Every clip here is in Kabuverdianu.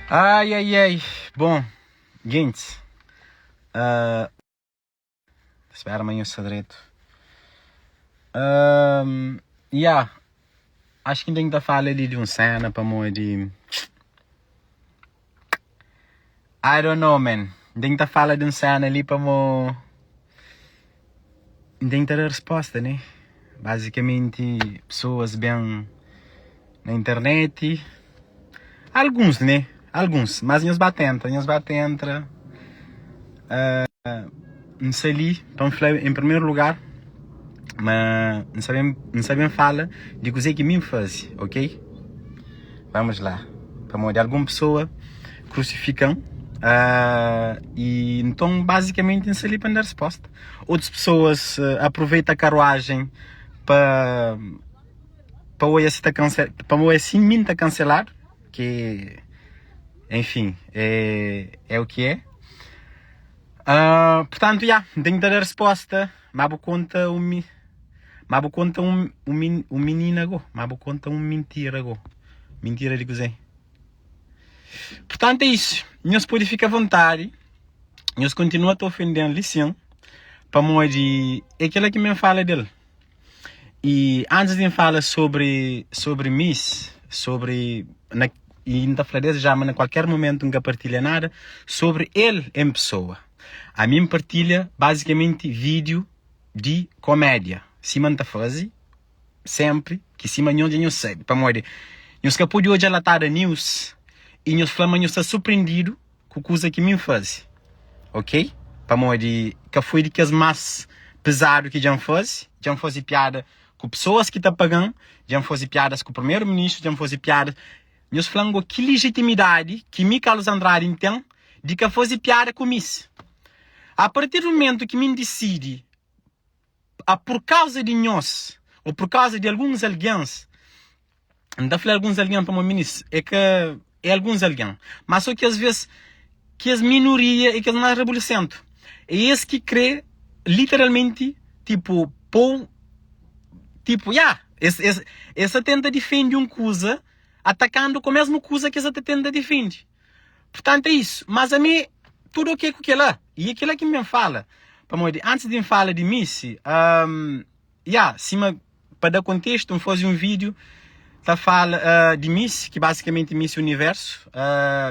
Ai ai ai, bon, gentis, uh, spera ma nhos sta dretu. Um, ya, acho ki N ten ki ta fala li di un sena pamodi I don't know man, N ten ki ta fala di un sena li pamo N ten ki ta da resposta ne. Bazikamenti pesoas ben na internet, alguns ne, alguns, mas nhos ba ta entra, nhos ba ta entra. N sta li pa N fla en primeru lugar ma N sta ben, N sta ben fala di kuzê ki mi N faze, ok? Vamos lá, pamodi algun pesoa krusifika-m i nton bazikamenti N sta li pa N da resposta. Otus pesoas aproveita karuajen pa pa oia si ta kanse pa oia si mi N ta kanseladu, ki enfin é é o ki é. Purtantu ya, N ten ki ta da resposta, má bu konta un mi má bu konta un un un minina go, má bu konta un mintira go. Mintira di kuzê? Purtantu é isu, nhos pode fika avontadi, nhos kontinua ta ofende-m li sin, pamodi é kel-la ki mi N fala del. I antis di N fala sobri sobri mis, sobri na i N ta fla desdi ja ma na kualker mumentu N ka partilha nada sobri el en pesoa. Ami N partilha bazikamenti vídiu di komédia, sima N ta faze senpri, ki sima nhos dja nhos sabe, pamodi nhos ka pode odja Latada News i nhos fla ma nhos sta surprendidu ku kuza ki mi N faze, ok? Pamodi ka foi di kes más pezadu ki dja N faze. Dja N faze piada ku pesoas ki ta paga-m, dja N faze piadas ku primeru ministru, dja N faze piada. Nhos fla-m go ki lijitimidadi ki mi, Carlos Andrade, N ten di ka faze piada ku mis? A partir di mumentu ki mi N disidi a pur kauza di nhos ô pur kauza di alguns algens, N ta fla alguns algen pamodi minis é ka é alguns algen, má sô ki asvês kes minoria é kes más rabulisentu, é es ki krê literalmenti tipo pô-u tipo ya es es es ta tenta difende un kuza atakandu ku mésmu kuza ki es ta tenta difende. Purtantu é isu. Mas ami tudu ok ku kela i é kela ki N ben fala pamodi antis di N fala di misi ya sima pa da kontestu N fazi un vídiu ta fala di misi ki bazikamenti misi universu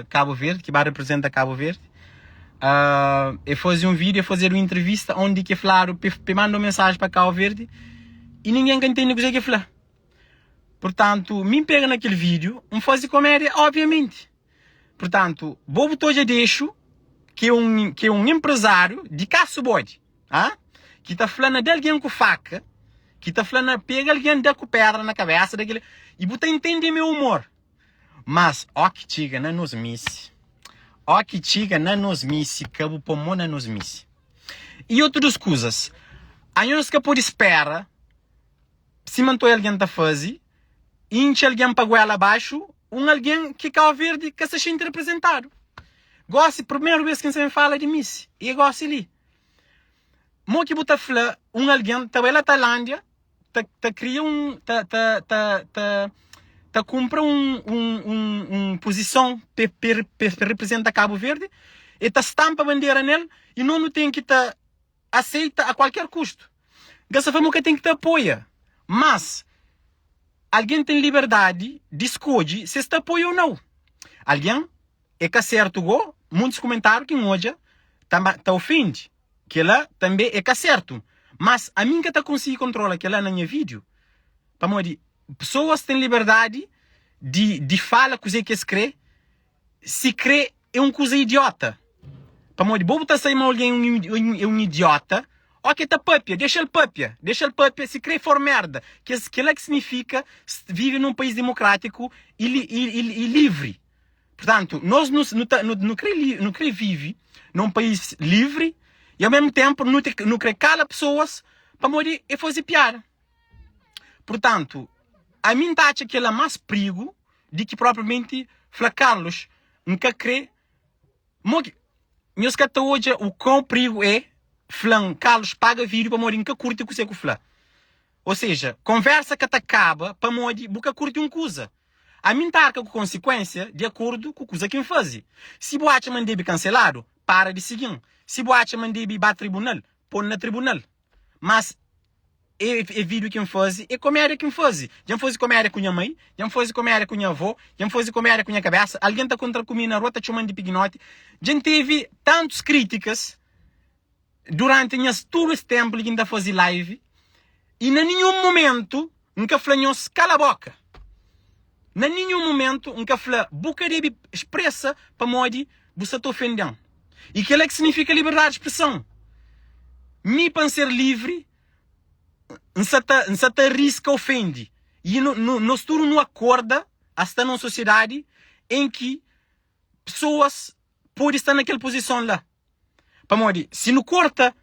Kabu Verdi ki ba reprezenta Kabu Verdi e fazi un vídiu e fazedu un intrivista ondi ki fladu pa e manda un mensaji pa Kabu Verdi i ningen ka ntende kuzê ki e fla. Purtantu, mi N pega na kel vídiu, N faze komédia, obviamenti. Purtantu, bo bu ta odja Dexu, ki é un, ki é un enprezáriu di kasu bodi, ha? Ki ta fla na da algen ku faka, ki ta fla na pega algen da ku pedra na kabésa, da kel, i bu ta intende meu umor. Mas, ó ki txiga na nos misi, ó ki txiga na nos misi, ka bu pô mô na nos misi. I otu dus kuzas, anhos ka pode spera Sima ntoi algen ta faze, intxi algen pa guela baxu, un algen ki Kau Verdi ka sa xinti reprezentadu. Gosi, primeru bes ki N sa ben fala di misi, e gosi li. Mo ki bu ta fla un algen ta bai la Tailándia, ta, ta kria un, ta, ta, ta, ta, ta kunpra un, un, un, un puzison pe, pe, pe reprezenta Kabu Verdi, e ta stanpa bandera nel, i no nu ten ki ta aseita a kualker kustu. N ka sta fla ma bu ka ten ki ta apoia, mas algen ten liberdadi di skodje si es ta apoia ou nau. Algen é ka sertu go, muntis kumentariu ki N odja ta ta ofendi, kela tanbe é ka sertu, mas ami N ka ta konsigi kontrola kela na nha video, pamodi pesoas ten liberdadi di di fala kuze ki es kre. Si kre é un kuza idiota. Pamodi bo bu ta sai ma algen é un idiota, ok ta papia, dexa-l papia, dexa-l papia si kre for merda. Kela ki signifika vive nun país dimokrátiku i livri. Purtantu, nos nu kre vive nun país livri i ao mesmu tenpu nu kre kala pesoas pamodi e faze piada. Purtantu, ami N ta atxa kela más prigu di ki propriamenti fla Carlos N ka kre mo ki nhos ka ta odja o quão prigu é fla-m Carlos paga vídeo pamodi N ka kurti kuse ku fla. Ou seja, konversa ka ta kaba pamodi bu ka kurti un kuza. Ami N ta arka ku konsikuensia di akordu ku kuza ki N faze. Si bu atxa ma N debe kanseladu, para di sigi-m. Si bu atxa ma N debe ba tribunal, pô-m na tribunal. Mas é, é vídeo ki N faze, é komédia ki N faze. Dja N faze komédia ku nha mãe, dja N faze komédia ku nha avó, dja N faze komédia ku nha kabésa. Algen ta kontra ku mi na rua ta txoma-m di pikinoti. Dja N teve tantus krítikas duranti nhas tudu es ténpu li ki N ta faze live i na ninhun momentu N ka fla nhos kala bóka. Na ninhun momentu N ka fla bu ka debe spresa pamodi bu sta ta ofende-m. I kel-la ki signifika liberdadi di spreson. Mi pa N ser livri N sa ta N sa ta riska ofende. I no no nos tudu nu akorda a sta na un sosiedadi en ki pesoas pode sta na kel puzison la. Pamodi si nu korta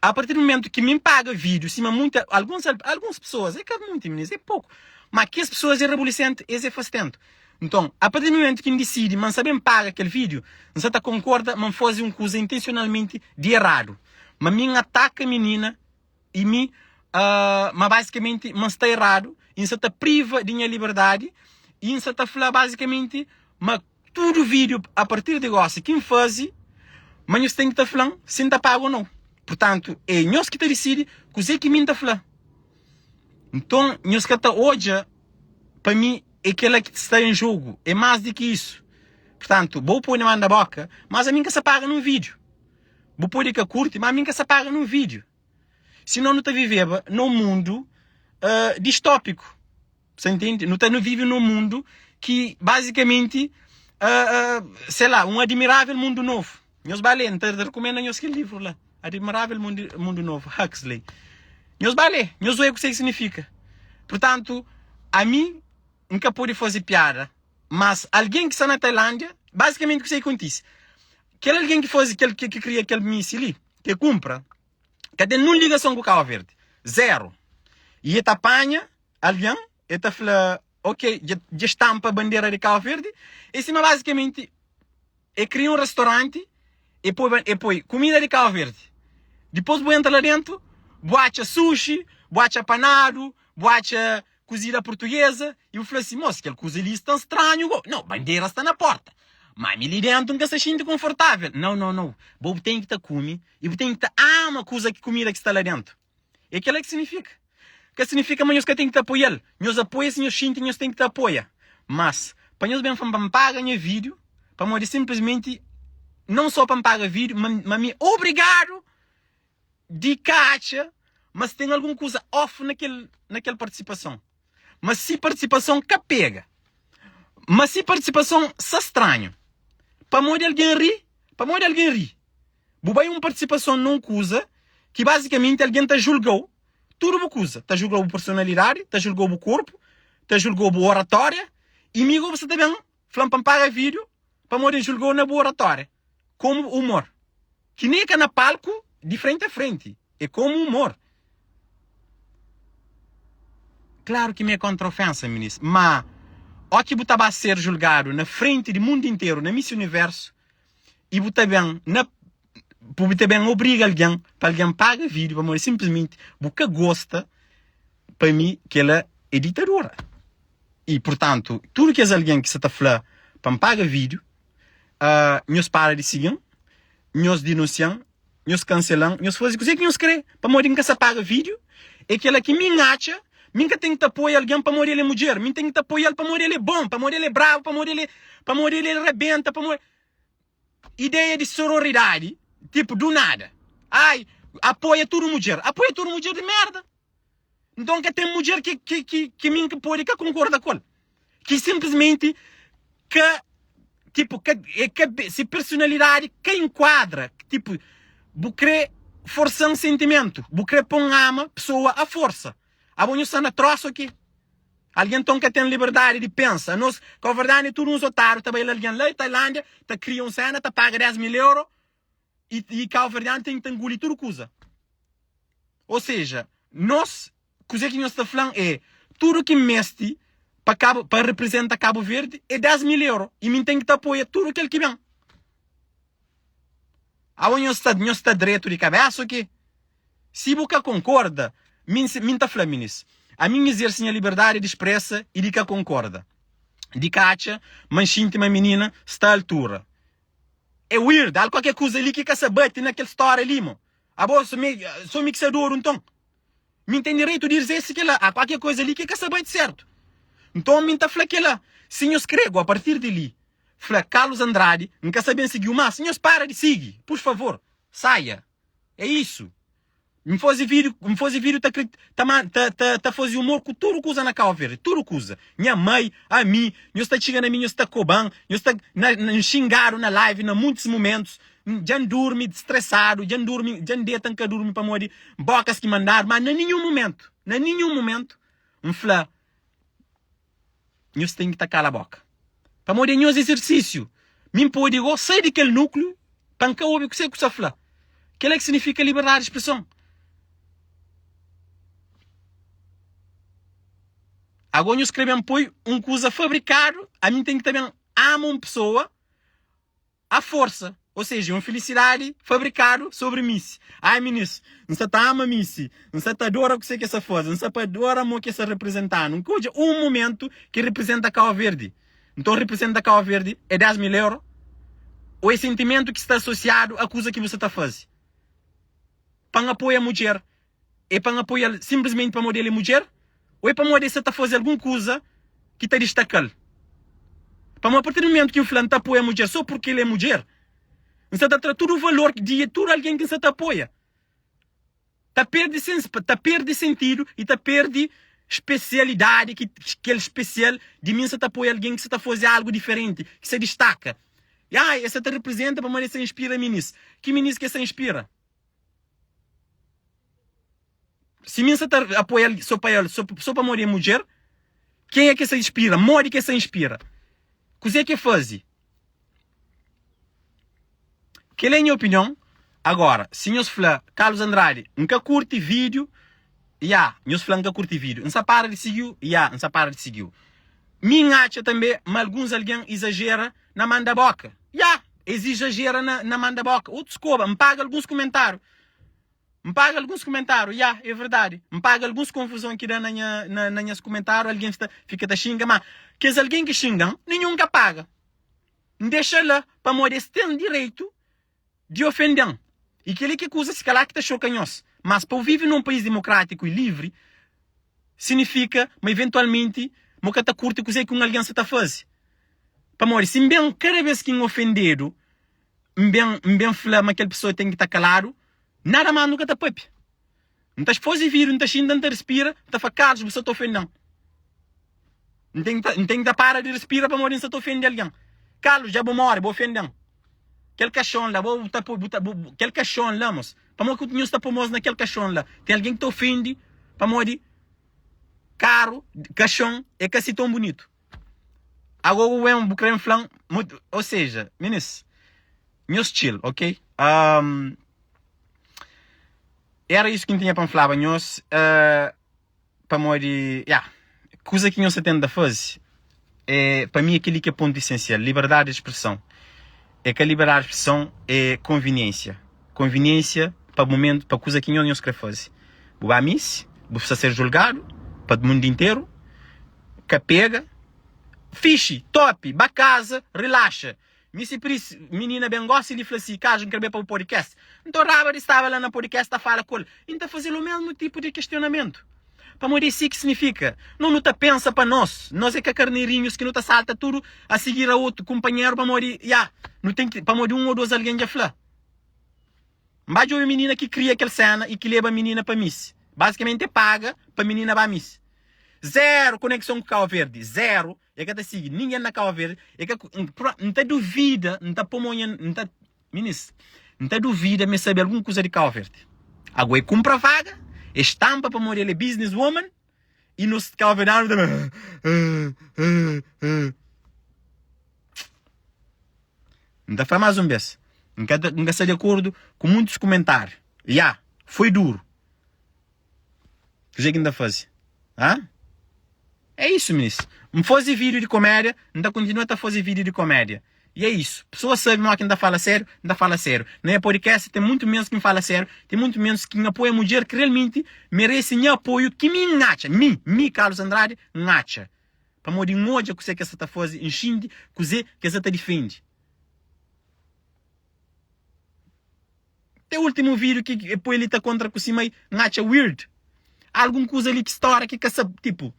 a partir di mumentu ki mi paga vídeo sima munta alguns alguns pessoas é ka munti minis é poku ma kes pessoas é rabulisenti es é fastentu nton a partir di mumentu ki N disidi ma N sa ben paga kel vídeo N sa ta konkorda ma N faze un kuza intensionalmenti di eradu ma mi N ataka minina i mi ma bazikamenti ma N sta eradu i N sa ta priva di nha liberdadi i N sa ta fla bazikamenti ma tudu vídeo a partir di gosi ki N faze ma nhos ten ki ta fla-m si N ta paga ô nau. Purtantu, é nhos ki ta disidi kuzê ki mi N ta fla. Nton, nhos ka ta odja pa mi é kel-la ki sta en jogu, é más di ki isu. Purtantu, bo pode manda bóka, mas ami N ka sa paga nun vídeo. Bu pode ka kurti, mas ami N ka sa paga nun vídeo. Sinon nu ta viveba na un mundu uh, distópiku. Sa intende? Nu ta nu vive num mundu ki bazikamenti uh, uh, sei lá, um admirável mundo novo. Nhos ba lê, N ta rekumenda nhos kel livru la. Admirável Mundo, Mundo Novo, Huxley. Nhos ba lê, nhos oia kuse ki signifika. Portantu, ami N ka pode faze piada, mas algen ki sta na Tailândia, bazikamenti kuse ki kontise? Kel algen ki faze kel ki, ki kria kel misi li, ki kunpra, ka ten nun ligason ku Kau Verdi. Zero. I e ta panha algen, e ta fla, ok, dja, dja stampa bandera di Kau Verdi. E sima bazikamenti e kria un restauranti, e poi, e poi kumida di Kau Verdi. Dipôs bu entra la dentu, bu atxa sushi, bu atxa panadu, bu atxa kuzida portuguesa i bu fla si, mos, kel kuza li sta stranhu go. Nau, bandera sta na porta. Ma mi li dentu N ka sta xinti konfortável. Nau, nau, nau. Bo bu ten ki ta kume i bu ten ki ta ama kuza ki kumida ki sta la dentu. É kel-la ki signifika. Ka signifika ma nhos ka ten ki ta apoia-l. Nhos apoia si nhos xinti nhos ten ki ta apoia. Mas, pa nhos ben fla-m pa N paga nha vídiu, pamodi sinplismenti, non só pa N paga vídiu, ma, ma mi obrigadu di ka atxa ma si ten algun kuza off na kel, na kel partisipason. Ma si partisipason ka pega. Ma si partisipason sa stranhu. Pamodi algen ri? Pamodi algen ri? Bu bai un partisipason na un kuza ki bazikamenti algen ta julga-u tudu bu kuza. Ta julga-u bu personalidadi, ta julga-u bu korpu, ta julga-u bu oratória. I mi gosi bu sa ta ben fla-m pa N paga vídiu pamodi N julga-u na bu oratória. Komu umor. Ki nen ka na palku di frenti a frenti. É komu umor. Klaru ki mi é kontra ofensa, minis, ma ó ki bu ta ba ser julgadu na frenti di mundu interu, na Miss Universu, i bu ta ben na bu ta ben obriga algen pa algen paga vídeo pamodi sinplismenti bu ka gosta, pa mi kela é ditadura. I purtantu, tudu kes algen ki sa ta fla pa N paga vídeo, uh, nhos para di sigi-m, nhos dinunsia-m, nhos kansela-m, nhos faze kuzê ki nhos krê, pamodi N ka sa paga vídeo. É kela ki mi N atxa, mi N ka ten ki ta apoia algen pamodi el é mudjer, mi N ten ki ta apoia-l pamodi el é bon, pamodi el é brabu, pamodi el é, pamodi el é rabenta, pamodi. Ideia di sororidadi, tipo, do nada. Ai, apoia tudu mudjer. Apoia tudu mudjer di merda. Nton ka ten mudjer ki, ki, ki, ki mi N ka pode ka konkorda ku el. Ki sinplismenti ka, tipo, ka, e ka, se personalidadi ka inkuadra. Tipo, bu kre forsa-m sentimentu, bu kre pô-m ama pesoa a forsa. Abo nhu sta na trosa o ki? Algen nton ka ten liberdadi di pensa. Anos, kauverdianu é tudu uns otáriu, ta bai la algen la di Tailándia, ta kria un sena, ta paga 10 mil euro i, i kauverdianu ten ki ta nguli tudu kuza. Ou seja, nos, kuzê ki nhos ta fla-m é, tudu ki N meste pa Cabo, pa representa Cabo Verde é 10 mil euro i mi N ten ki ta apoia tudu kel ki ben. Awa nhos sta, nhos sta dretu di kabésa o ki? Si bu ka konkorda, mi, mi N ta fla minis, ami N izerse nha liberdadi di spresa i di ka konkorda. Di ka atxa ma N xinti ma minina sta a altura. É weird, al kualker kuza li ki ka sa bate na kel stória li mo. Abo so mi, so mi ki sa dodu nton? Mi N ten direitu di dizese kela, a kualker kuza li ki ka sa bate sertu. Nton mi N ta fla kela, si nhos kre go a partir di li fla Carlos Andrade N ka sa ben sigiu mas, nhos para di sigi, pur favor, saia. É isu. N faze vídeo, N faze vídeo ta kri, ta ma, ta, ta, ta faze humor ku tudu kuza na Cabo Verde, tudu kuza. Nha mai, ami, nhos ta txiga na mi, nhos ta koban, nhos ta, na, na, N xingadu na live na muntis mumentus, N, dja N durmi stresadu, dja N durmi, dja N deta N ka durmi pamodi bokas ki mandadu, ma na ninhun mumentu, na ninhun mumentu N fla, nhos ten ki ta kala boka. Pamodi é nhos izersísiu. Mi N pode go sai di kel núkliu pa N ka obi kusé ku sa fla. Kel-la ki signifika liberdadi di spreson. Ago nhos kre ben poi un kuza fabrikadu, ami N ten ki ta ben ama un pesoa A forsa, ou seja, é un filisidadi fabrikadu sobri Missy. Ai minis, N sa ta ama Missy, N sa ta adora kuse ki e sa faze, N sa pa adora mo ki e sa reprezentanu. N ka odja un mumentu ki reprezenta Kau Verdi. Nton reprezenta Kau Verdi é 10 mil euro? Ou é sentimentu ki sta asosiadu a kuza ki bu sa ta faze? Pa N apoia mudjer, É pa N apoia-l sinplismenti pamodi el é mudjer? Ô é pamodi el sta ta faze algun kuza ki ta distaka-l? Pamodi apartir di mumentu ki N fla N ta apoia mudjer sô purki el é mudjer, N sta ta tra tudu valor di tudu algen ki N sta ta apoia. Ta perde ta perde sentidu i ta perde spesialidadi ki kel spesial di mi N sta ta apoia algen ki sta ta faze algu diferenti, ki sta distaka. Ai, el sta ta reprizenta pamodi el sta inspira minis. Ki minis ki el sta inspira? Si mi N sa ta apoia so pa el, so pamodi é mudjer, kenha ki el sa inspira? Modi ki el sa inspira? Kuzê ki el faze? Kel-la é nha opinion. Agora, si nhos fla, Carlos Andrade, N ka kurti vídiu, ya, nhos fla N ka kurti vídiu, N sa para di sigi-u, ya, N sa para di sigi-u. Mi N atxa tanbê ma alguns algen izajera na manda boka. Ya, es izajera na, na manda boka. Otus koba, N paga alguns kumentáriu. N paga alguns kumentáriu, ya, é verdadi. N paga alguns konfuzon ki da na nha, na, na nhas kumentáriu, algen sta, fika ta xinga, má kes algen ki xinga-m, ninhun ka paga. N dexa la, pamodi es ten direitu di ofende-m. I kel-li ki é kuza si kalá ki ta xoka nhos. Mas pa bu vive na un país dimokrátiku i livri, sinifika ma iventualmenti bu ka ta kurti kuzê ki un algen sta ta faze. Pamodi si N ben, kada bês ki N ofendedu, N ben, N ben fla ma kel pesoa ten ki ta kaladu, nada más nu ka ta pâpia. N ta faze vídiu, N ta xinta, N ta respira, N ta fla, Carlos, bu sta ta ofende-m. N ten ki ta, N ten ki ta para di respira pamodi N sta ta ofende algen. Carlos, dja bu móre, bu ofende-m. Kel kaxon la, bo bu ta poi, bu ta, bu, kel kaxon la, mos, pamodi ki nhos ta poi mos na kel kaxon la? Ten algen ki ta ofende pamodi karu, kaxon é ka si ton bunitu. Ago bu ben bu kre flan ou seja minis nhos chill ok um, era isso ki n tinha pa n flaba nhos uh, pamodi ya kuza ki nhos ta tenta faze é pa mi é kel-li ki é pontu esensial liberdadi di spreson é ka liberdadi di spreson é konviniensia konviniensia pa mumentu pa kuza ki nhos nhos kre faze bu ba misi bu sta ser julgadu pa mundu interu Ka pega. Fixi, top, ba kaza, relaxa. Mi si pris minina ben gosi li fla si, Kazu N kre bai pa bu podcast. N toraba di staba la na podcast ta fala ku el i N ta faze-l o mesmu tipu di kestionamentu. Pamodi é si ki signifika. No nu ta pensa pa nos. Nos é ka karneirinhus ki nu ta salta tudu a sigir a otu kunpanheru pamodi ya nu ten ki pamodi un o dos algen dja fla. N ba djobe minina ki kria kel sena i ki leba minina pa misi. Bazikamenti é paga pa minina ba misi. Zero konekson ku Kau Verdi, zero. E ka ta sigi ningen na Kau Verdi. E ka N ta duvida, N ta po mon nha, N ta, minis, N ta duvida ma e sabe algun kuza di Kau Verdi. Ago e kunpra vaga, e stampa pamodi el é business woman i nos kauverdianu ta N ta fla más un bês, N ka ta, N ka sta di akordu ku muitus kumentáriu. Ya, foi duru. Kuzê ki N ta faze? Hã? É isu, minis. N faze vídiu di komédia, N ta kontinua ta faze vídiu di komédia. E é isu. Pesoas sabe modi ki N ta fala sériu, N ta fala sériu. Na nha podcast ten muitu ménus ki N fala sériu, ten muitu ménus ki N apoia mudjer ki realmenti merese nha apoiu ki mi N atxa, mi, mi, Carlos Andrade, N atxa. Pamodi N odja kuzê ki es sa ta faze, N xinti kuzê ki es sa ta difende. Te últimu vídiu ki e poi li ta kontra ku si mai, N atxa weird. Algun kuza li ki stória ki ka sa, tipu,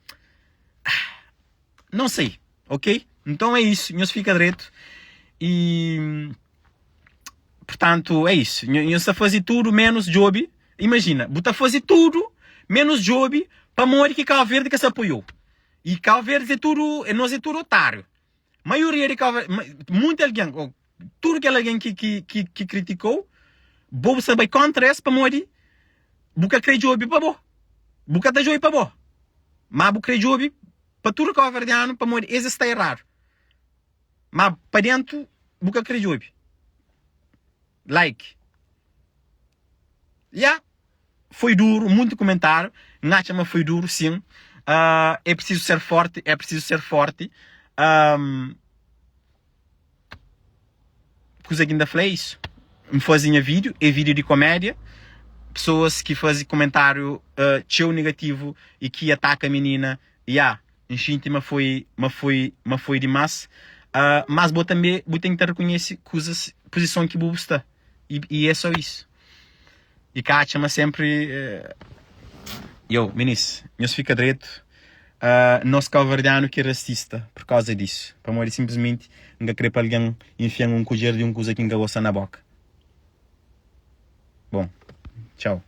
não sei, ok? Nton é isu, nhos fika dretu i purtantu é isu. Nhos ta faze tudu menus djobe, imajina, bu ta faze tudu menus djobe pamodi ki Kau Verdi ka sa apoiou. I Kau Verdi é tudu, nos é tudu otáriu. Maioria di Kau Verdi, munti algen, tudu kel algen ki, ki, ki, ki kritikau, bo bu sta bai kontra es pamodi bu ka kre djobe pa bo. Bu ka ta djobe pa bo, ma bu kre djobe pa tudu kauverdianu pamodi es es sta eradu. Ma pa dentu bu ka kre djobe. Like. Ya, foi duru, munti kumentáriu, N atxa ma foi duru sin. Uh, é prisizu ser forti, é prisizu ser forti. Um, Kuza ki N ta fla é isu. N faze nha vídiu, é vídiu di komédia. Pesoas ki faze komentáriu uh, txeu negativu i ki ataka minina, ya, N xinti ma foi, ma foi, ma foi dimás. Uh, mas bo tanbê bu ten ki ta rekonhese kuzas, puzison ki bu sta. I, i é só isu. I ka atxa ma senpri. Uh, yo, minis, nhos fika dretu. Uh, nos kauverdianu ki é rasista pur kauza disu. Pamodi sinplismenti N ka kre pa algen infia-m un kudjer di un kuza ki N ka gosta na boka. Bon, txau.